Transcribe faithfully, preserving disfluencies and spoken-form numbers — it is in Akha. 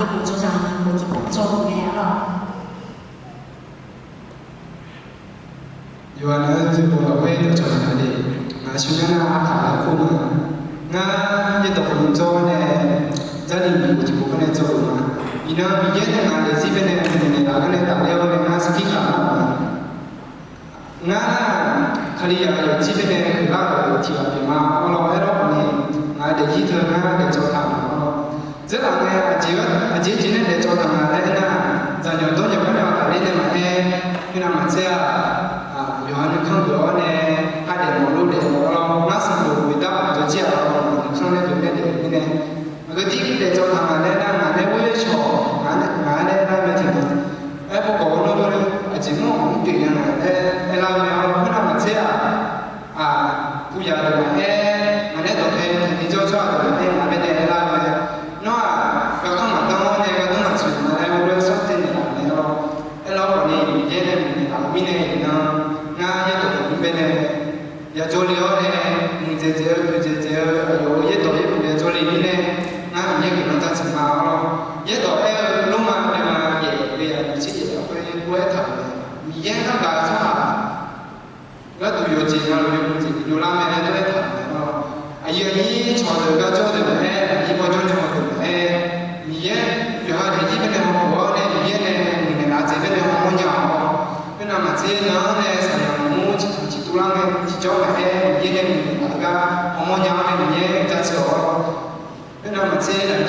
Aqpoeq dzawrzaq-anr aqpoeq tiqpov jawr-eu mae arlawq. Yawqha-anr dzoeqpov lafkhoer dawqcawq taq-a de. Ngaq shawrnya nar artaq laer kur-eu ma. Ngar yaerdawq khawf ni jawr-awr nae, Jarlif aqpoeq tiqpov gar nae jawr-eu ma. Iqnan Miqyaer nae ngaq daefzir baenae naeq laf gar nae tafler-awr nae ngar sarkir kaq lar-euq ma. Ngar nar-aq, Kalizaq yawqjir baenae huiqlar-euq tiq ghaq pyeuf ma arlawq. Aerlawr khawf ni, ngaq daefzir teu ngar daefjawr taq-euq ma arlawq. Dzeurlaf ngae, aqjeq jeq nae daefjawr taq nga laer aernar, zaqnyawq dawrnyawq gar nae tafler nae maqaer, khoernav maqtser-aq, yawqha nuikhanr geuf-awr nae, khardaef mawf lor daef mawf arlawq. Ngar sanqbof ghoeqdar-euq jawrjir-aq, nuikhanr nae dov nae daef mirnae, aqgeu dir daefjawr taq nga laer aernar, ngaq nae ghoer shawq, ngaq nae lar mae tiqnan, aerkhawf gawq-eu lawr lawr-eu aqjeq mawr maqmr pyeuf nya nga laer aerlar-eu mae arlawq. Khoernav maqtser-aq, aqpuq yaq deuq maqaer, ngaq nae dawqpae tiqni jawr tsawrhaq deuq maqaer, ngaq baenae aerlar-eu mae. Nawr-aq, garkanr maqdanr-awr nae gardanr maqtsoeq nga laer ghoer-awr sar tsaev naeqlaf-euq mae arlawq. Aerlawr khawf ni, Miqyaer nae muiqnaeq laf-euq mirnae iqnan, ngar yaerdawq khawf ni baenae ya jawrle-awr nae, muiqdzaeq dzaeq-eu poeqdzaeq dzaeq-eu aqyawf-euq yaerdawq yaerbof ya jawrle mirnae, ngar Miqyaer guiqlanq jaceuq ma arlawq. Yaerdawq aer-eu Lormav deuvma yaef-eu yaf nyiq tser yaef lafkhoer ghoer-aer taq-euq mae. Miqyaer khargaq tsawrhaq gharduq yawqjeq navluf yawmuiq jeq bif dovlar mae laer ghoer-aer taq-euq mae arlawq. Aqyuif aqnyir cawq deuq garjawr deuq maqaer, aqnyir bawrjawr nae haw deuq maqaer, Miqyaer yawqha daefzir baenae hawkhof-awr nae Miqyaer nae muiqnaeq laf-eu jeq baenae hawmawr nya-awr, khoernav maqtser nan-anr nae saqyaq maqmur ciqtanq ciqtuv lar ngae tiqjawr maqaer, Miqyaer nae muiqnaeq laf-eu gar hawmawr nya-awr nae Miqyaer jaceuq-awr, khoernav maqtser laf